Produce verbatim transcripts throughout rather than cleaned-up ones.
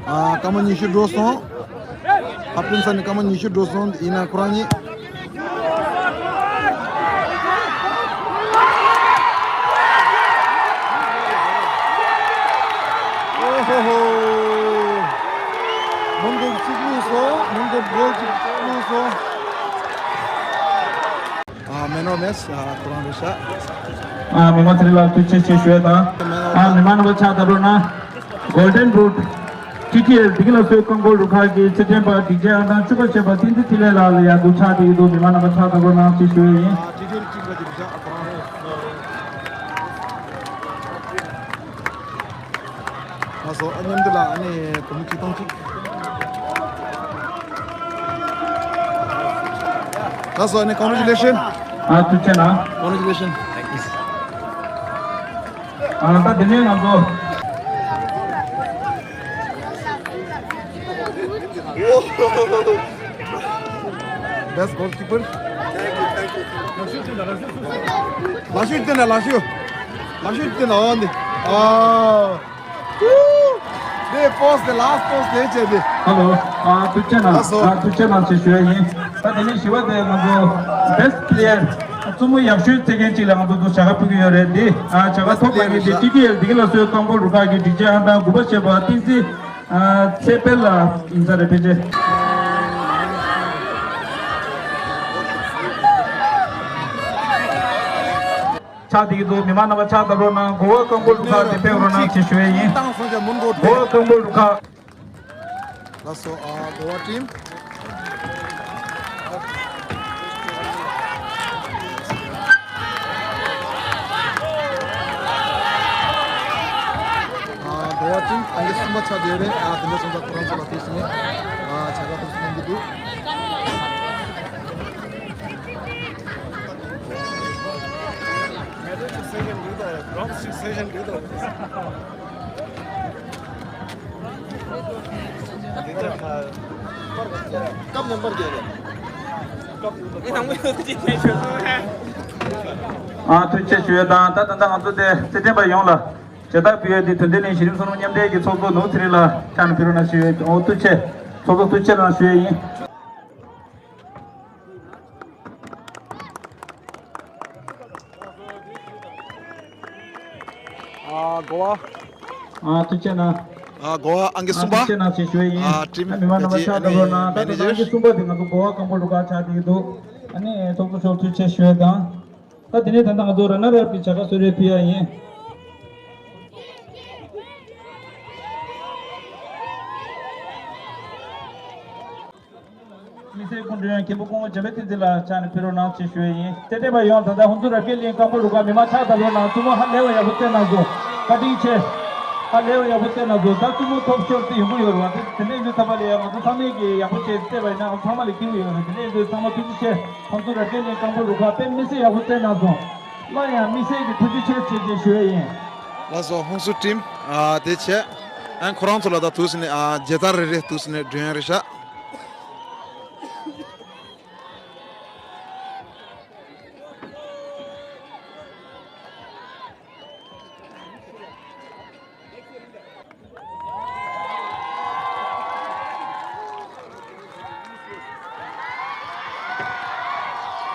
ཨ། སྐར་མ་ཉི་ཤུ་འགྲོ་སོང་། ཧབ་ཏུན་ས་ནས་སྐར་མ་ཉི་ཤུ་འགྲོ་སོང་། ཡིན་ན་ཁོ་རང་གཉིས། ཨོ་ཧོ་ཧོ། མོན་གྷོ་གཅིག་བླུགས་སོང་། མོན་གྷོ་གོལ་གཅིག་བླུགས་སོང་། ཨ། Man of match ཨ། ཁོ་རང་རེད་ཤག་ཨ། མི་མང་ཚེ་རིང་ལགས་ཐུགས་རྗེ་ཆེ་ཞུ་ཡས་དང་། ཨ། མི་མང་རྣམ་པ་ཕྱག་བརྡབ་རོགས་གནང་། Golden Boot ཊི་ཊི་ཨེལ་བདེ་སྐྱིད་ལ་སོའི་རྐང་འཁོར་རུ་ཁག་གི་རྩེད་འགྲན་པ་སྒྲིག་ཆས་ཨང་གྲངས་བཅུ་པ་བྱས་པ་བསྟན་འཛིན་འཕྲིན་ལས་ལགས་ལ་ཡར་འདུག་ཕྱག་བཏེག་གི་འདུག་མི་མང་རྣམ་པ་ཕྱག་བརྡབ་རོགས་གནང་ཞེས་ཞུ་ཡས་ཡིན། ཨ། ཊི་ཊི་ཨེལ་ཊིམ་ལ་འདི་རེད་ཤག་ཨ། ཁོ་རང་རེད། ལགས་སོ། ཨ། མཉམ་དུ་ལ་ཨ་ནི་སྒོར་མོ་གཅིག་སྟོང་གཅིག་ལགས་སོ། ཨ་ནི་congratulation། ཨ། ཐུགས་རྗེ་གནང་། Congratulation། ཨ། ད་དེ་ནས་ང་ཚོ། Best goalkeeper། ལག་ཤུ་བསྟན་ན། ལག་ཤུ། ལག་ཤུ་བསྟན་ན། འོ་འདི། ཨ། དེ་པོ་སི་དེ། ལཱསི་ཊི་པོ་སི་དེ་བྱས་ཏེ། ཧ་ལོ། ཨ། ཐུགས་རྗེ་གནང་། ལགས་སོ། ཨ། ཐུགས་རྗེ་གནང་ཞེས་ཞུ་ཡས་ཡིན། ད་དེ་ནས་བཞི་པ་དེ་ང་ཚོ་best player། རྩེད་མོ་ཡག་ཤོས་རྩེད་མཁན་གཅིག་ལ་ང་ཚོ་ཚོ་བྱ་དགའ་ཕུལ་གྱི་ཡོད་རེད་དེ། ཨ། བྱ་དགའ་ཐོབ་པ་ཡིན་དེ། ཊི་ཊི་ཨེལ་བདེ་སྐྱིད་ལ་སོའི་རྐང་འཁོར་རུ་ཁག་གི་སྒྲིག་ཆས་ཨང་གྲངས་དགུ་པ་བྱས་པ་བསྟན་འཛིན། ཨ། ཚེ་དཔལ་ལགས་ཡིན་ས་རེད། ཕལ་ཆེར། ཕྱག་བཏེག་གི་འདུག་མི་མང་རྣམ་པ་ཕྱག་བརྡབ་རོགས་གནང་། གོ་བ་རྐང་འཁོར་རུ་ཁག་དེ་ཕེབས་རོགས་གནང་ཞེས་ཞུ་ཡས་ཡིན། གོ་བ་རྐང་འཁོར་རུ་ཁག་ལགས་སོ། ཨ། གོ་བ་ཊིམ། ཨ། གོ་བ་ཊིམ་ཨང་ཀི་གསུམ་པ་ཆགས་བསྡད་རེད། ཨ། དེ་འདྲ་སོང་ཙང་ཁོ་རང་ཚོ་ལ་དེ་བཞིན། ཨ། བྱ་དགའ་ཐོབ་སོང་གི་འདུག Wrong six seven འདུག་ད། Wrong six seven འདུག་ད། ཨ། ཐུགས་རྗེ་ཆེ་ཞུ་ཡས་དང་། ད་ད་ལྟ་ང་ཚོ་དེ་རྩེད་འགྲན་པ་ཡོངས་ལ་མཇལ་དར་ཕུལ་ཡས་དེ་དོན་ལྡན་གླིང་གཞི་རིམ་སོ་ནམ་མཉམ་འབྲེལ་གྱི་ཚོགས་གཙོ་ནོར་བུ་ཚེ་རིང་ལགས་ཕྱག་ནས་ཕུལ་རོགས་གནང་ཞུ་ཡས། ཨོ། ཐུགས་རྗེ་ཆེ། ཚོགས་གཙོ་ཐུགས་རྗེ་གནང་ཞུ་ཡས་ཡིན། ཨ། གོ་བ། ཨ། ཐུགས་རྗེ་གནང་། ཨ། གོ་བ་ཨང་ཀི་གསུམ་པ། ཨ། ཐུགས་རྗེ་གནང་ཞེས་ཞུ་ཡས་ཡིན། ཨ། ཊིམ་ཨ། མི་མང་རྣམ་པ་ཕྱག་བརྡབ་རོགས་གནང་། ད་ལྟ་ཨང་ཀི་གསུམ་པ་དེ་ང་ཚོ་གོ་བ་རྐང་འཁོར་རུ་ཁག་ཆགས་བསྡད་ཀྱི་འདུག་ཨ་ནི་ཚོགས་གཙོ་མཆོག་ཐུགས་རྗེ་ཆེ་ཞུ་ཡས་དང་། ད་དེ་ནས་ད་ལྟ་ང་ཚོ་ར་ན་རབ་ཀྱི་བྱ་དགའ་གསོལ་རས་ཕུལ་ཡ་ཡིན། དམིགས་བསལ་སྐུ་མགྲོན་མཁན་པོ་སྐུ་ངོ་འཇམ་དཔལ་བསྟན་འཛིན་ལགས་ཕྱག་ནས་ཕུལ་རོགས་གནང་ཞེས་ཞུ་ཡ་ཡིན། རྩེད་འགྲན་པ་ཡོངས། ད་ལྟ་ཧུན་སུར་རབ་རྒྱས་གླིང་རྐང་འཁོར་རུ་ཁག་མི་མང་ཕྱག་བརྡབ་རོགས་གནང་། རྩེད་མོ་ཧ་ལས་པ་ཡག་པོ་རྩེད་གནང་སོང་། བཀའ་དྲིན་ཆེ། ཧ་ལས་པ་ཡག་པོ་རྩེད་གནང་སོང་། ད་རྩེད་མོ་ཐོབ་ཤོར་དེ་ཡོང་གི་ཡོད་རེད་བ། དེ་དེ་འདྲ་ཡིན་དུས་ཚང་མ་ལ་ཡ་ང་ཚོ་ཚང་མས་ཀྱིས་ཡག་པོ་བྱས་རྩེད་པ་ཡིན་ན་ཚང་མ་ལ་སྐྱིད་པོ་ཡོང་རེད། དེ་འདྲ་ཡིན་དུས་ཚང་མ་ཐུགས་རྗེ་ཆེ། ཧུན་སུར་རབ་རྒྱས་གླིང་རྐང་འཁོར་རུ་ཁག་དཔེ་མི་སྲིད་ཡག་པོ་རྩེད་གནང་སོང་། སླར་ཡང་དམིགས་བསལ་གྱི་ཐུགས་རྗེ་ཆེ་ཞེས་ཞུ་ཡ་ཡིན། ལགས་སོ། ཧུན་སུར་ཊིམ། ཨ། དེ་བྱས། ཨ། ཁོ་རང་ཚོ་ལ་ད་དུས་ནས། ཨ། མཇལ་དར་རེ་རེ་དུས་ནས་སྒྲོན་ཡ་རེད་ཤག་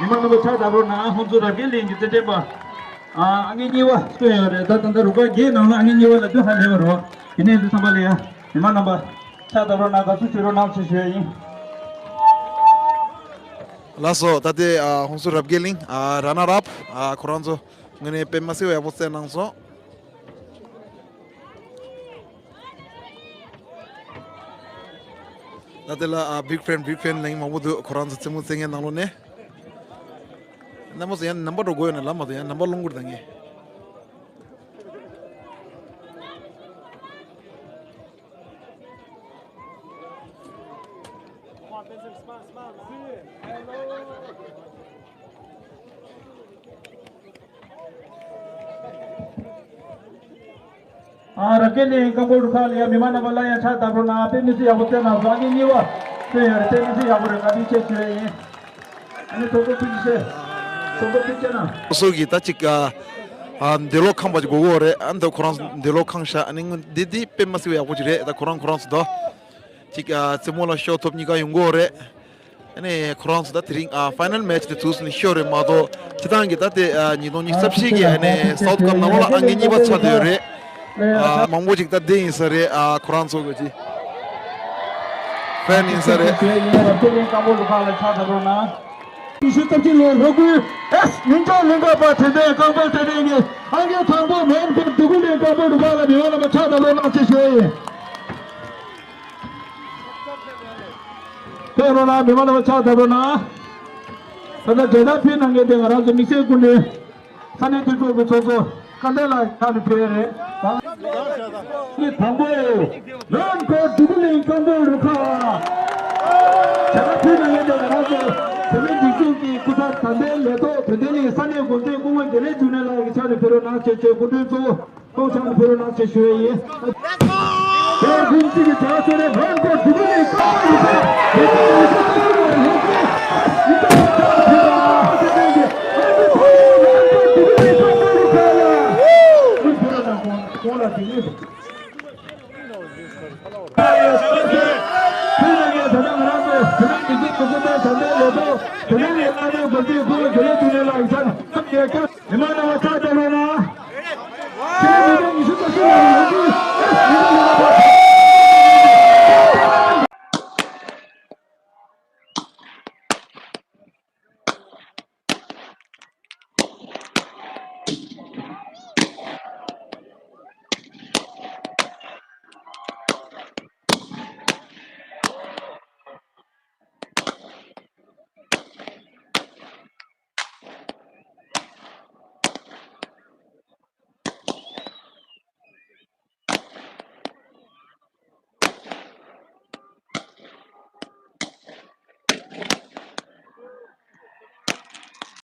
མི་མང་རྣམ་པ་ཕྱག་བརྡབ་རོགས་གནང་། ཧུན་སུར་རབ་རྒྱས་གླིང་གི་རྩེད་འགྲན་པ། ཨ། ཨང་ཀི་གཉིས་པ་ཐོན་ཡོད་རེད། ད་ད་ལྟ་རུ་ཁག་བརྒྱད་ནང་ལ་ཨང་ཀི་གཉིས་པ་ལ་དུས་ཧ་ལས་པ་རེད། དེ་ནས་འདི་ཚང་མ་ལ་ཡ་མི་མང་རྣམ་པ་ཕྱག་བརྡབ་རོགས་གནང་། དགའ་བསུ་ཞུ་རོགས་གནང་ཞེས་ཞུ་ཡ་ཡིན། ལགས་སོ། ད་ལྟའི། ཨ། ཧུན་སུར་རབ་རྒྱས་གླིང་། ཨ། ར་ན་རབ། ཨ། ཁོ་རང་ཚོ་དངོས་གནས་དཔེ་མི་སྲིད་པ་ཡག་པོ་རྩེད་གནང་སོང་། ད་དེ་ལ། ཨ། བིག་ཕེན་བིག་ཕེན་ལེན་མང་པོ་འདུག་ཁོ་རང་ཚོ་རྩེད་མོ་རྩེད་མཁན་ནང་ལོགས་ནས། རྣམ་པ་ཚོ་ཡང་ནམ་པ་འགྲོ་དགོས་ཡོད་ན་ལབ་མ་ཐུབ། ཡང་ནམ་པ་སློང་དགོས་རེད་ད་ངས། ཨ། རབ་རྒྱས་གླིང་རྐང་འཁོར་རུ་ཁག་ལ་ཡ་མི་མང་རྣམ་པ་སླར་ཡང་ཕྱག་བརྡབ་རོགས་གནང་། དཔེ་མི་སྲིད་ཡག་པོ་རྩེད་གནང་སོང་། ཨང་ཀི་གཉིས་པ་ཐོན་ཡོད་རེད། དཔེ་མི་སྲིད་ཡག་པོ་རེད། བཀའ་དྲིན་ཆེ་ཞུ་ཡ་ཡིན། ཨ་ནི་ཚོགས་གཙོ་ཐུགས་རྗེ་ཆེ། ཚོགས་གཙོ་ཐུགས་རྗེ་གནང་། སོ་གི་ད་ཅིག་ཨ། ཨ་འདོད་བློ་ཁེངས་པ་ཅིག་དགོས་ཀྱི་ཡོད་རེད། ཨ་ནི་ད་ཁོ་རང་ཚོ་འདོད་བློ་ཁེངས་ཤག་ཨ་ནི་འདི་འདི་དཔེ་མ་སྲིད་པ་ཡག་པོ་ཅིག་རེད། ད་ཁོ་རང་ཁོ་རང་ཚོ་ད་ཅིག་ཨ་རྩེད་མོ་ལ་ཤོག་ཐོབ་གཉིས་ཀ་ཡོང་གི་ཡོད་རེད། ཨ་ནི་ཁོ་རང་ཚོ་ད་དེ་རིང་ཨ་ཕའི་ནལ་མེ་ཆི་དེ་ཚུགས་ཟིན་ཤོར་རེད་མ་གཏོགས་སྤྱིར་བཏང་གི་ད་དེ་ཨ་ཉིས་སྟོང་ཉི་ཤུ་རྩ་བཞི་གི་ཨ་ནི་སའུ་ཐི་ཀབ་ནང་ལོགས་ལ་ཨང་ཀི་གཉིས་པ་ཆགས་བསྡད་ཡོད་རེད། ཨ་མང་པོ་ཅིག་ད་བསྡད་ཡིན་ས་རེད། ཨ་ཁོ་རང་ཚོ་གི་ཅིག་ཕེན་ཡིན་ས་རེད། ཉི་ཤུ་རྩ་བཞི་ལོའི་ལྷ་སྐུའི་ཨེས་ཉིན་གྲངས་ལས་འགུལ་པ་དྲན་རྟེན་རྐང་པ་དྲན་རྟེན་གྱི་ཨང་ཀི་དང་པོ་མེན་ཁོ་འདུ་ཁུལ་ལས་རྐང་པ་རུ་ཁག་ལ་མི་དབང་རྣམ་པ་ཕྱག་བརྡབ་རོགས་གནང་ཞེས་ཞུ་ཡི། ཕེབས་རོགས་གནང་། མི་མང་རྣམ་པ་ཕྱག་བརྡབ་རོགས་གནང་། ད་ལྟ་མཇལ་དར་ཕུལ་གནང་མཁན་དེ་ང་རང་ཚོ་དམིགས་བསལ་སྐུ་མགྲོན་ས་གནས་འཐུས་ཚོགས་ཀྱི་ཚོགས་གཙོ་སྐལ་ལྡན་ལགས་ཕྱག་ནས་ཕེབས་རེད། ནི་དང་པོ་མེན་ཁོ་འདུ་ཁུལ་ལས་རྐང་པ་རུ་ཁག་མཇལ་དར་ཕུལ་གནང་མཁན་དེ་ང་རང་ཚོ་བོད་མིའི་སྒྲིག་འཛུགས་ཀྱི་སྐུ་ཚབ་དྲང་བདེན་ལས་ཐོག་དོན་ལྡན་གླིང་ས་གནས་འགོ་འཛིན་སྐུ་ངོ་དགེ་ལེགས་འབྱུང་གནས་ལགས་ཀྱི་ཕྱག་ནས་ཕེབས་རོགས་གནང་ཞེས་ཆེད་སྐུ་མགྲོན་གཙོ་བོ། ཁོང་ཚང་ཕུལ་རོགས་གནང་ཞེས་ཞུ་ཡི། དེ་རིང་གཅིག་གི་བྱ་བ་ཚོ་ནས་ལྷན་ཁོ་འདུ་ཁུལ་ནས་བཀའ་མོལ་ཡོད་ཚེ་དེ་ཚོ་ཡོད་ཚད་ཚུར་ལ་ཡོད་ཚེ་ཡིན་ཙང་བྱ་བ་ཕུལ་བ་དེ་ཚོ་ཡིན་གྱི་ཨ་ནི་ཁོང་ལ་ལྷན་ཁོ་འདུ་ཁུལ་ནས་བཀའ་མོལ་ཡོད་ཚེ་ཡ་ཁོང་ཕུལ་རོགས་གནང་། ཁོང་ཁོང་ལ་དེ་ནས། མི་མང་རྣམས་ཕྱག་བརྡབ་རོགས་གནང་། ཁྱེད་ཚོ་མི་མང་ཉི་ཤུ་རྩ་བཞི་ལ་ཡོང་དུས།